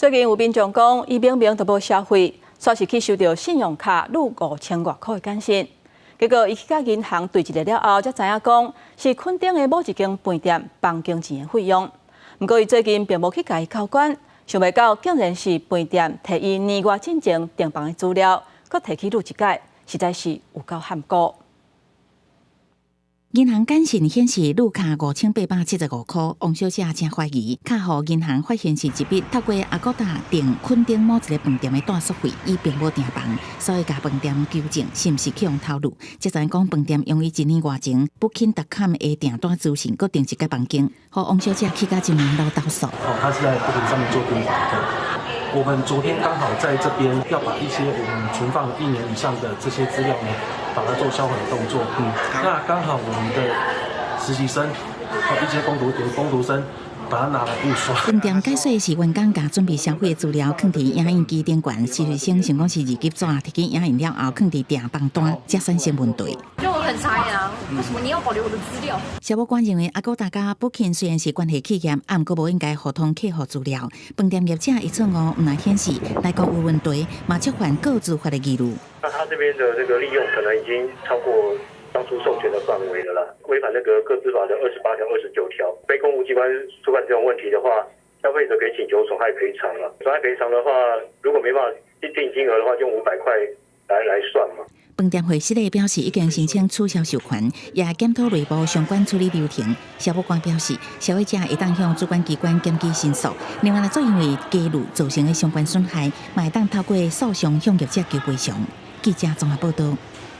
最近有民眾講，伊明明都無消費，煞是去收著信用卡擄5000外箍的簡訊。結果伊去共銀行對一下了後，才知影講是墾丁的某一間飯店房間錢的費用。毋過伊最近並無去共伊交關，想袂到竟然是飯店提伊年外進前訂房的資料，閣提去擄一擺，實在是有夠譀古。銀行簡訊顯示擄卡5875箍，王小姐誠懷疑，敲予銀行發現是一筆透過 Agoda 訂墾丁某一个飯店的住宿費，伊並無訂房，所以共飯店求證是毋是去予偷擄。才知影講飯店用伊一年外前 Booking.com 的訂單資訊，閣訂一間房間，予王小姐去甲這麼老投訴。哦，他是在 Booking 上面做訂房的。我們昨天剛好在這邊要把一些我們存放一年以上的這些資料呢，把它做銷毀的動作。那剛好我們的實習生和一些工讀生把它拿來誤刷。飯店解說是員工共準備銷毀的資料，囥佇影印機頂懸，實習生想講是二級紙，提去影印了後，囥佇訂房單，才產生問題。就很傻眼啊！為什麼你要保留我的資料？消保官認為，Agoda佮 Booking 雖然是關係企業，毋過無應該互通客戶資料。飯店業者伊錯誤，毋但顯示內閣有問題，嘛觸犯個資法的疑慮。那他這邊的這個利用可能已經超過當初授權的範圍了啦，違反那個個資法的28條、29條。非公務機關觸犯這種問題的話，消費者可以請求損害賠償了。損害賠償的話，如果沒辦法定金額的話，就用500塊來算嘛。飯店會失禮表示已經申請取消授權，也檢討內部相關處理流程。消保官表示，消費者會當向主管機關檢舉申訴。另外，若做因為加擄造成的相關損害，嘛會當透過訴訟向業者求賠償。記者綜合報道。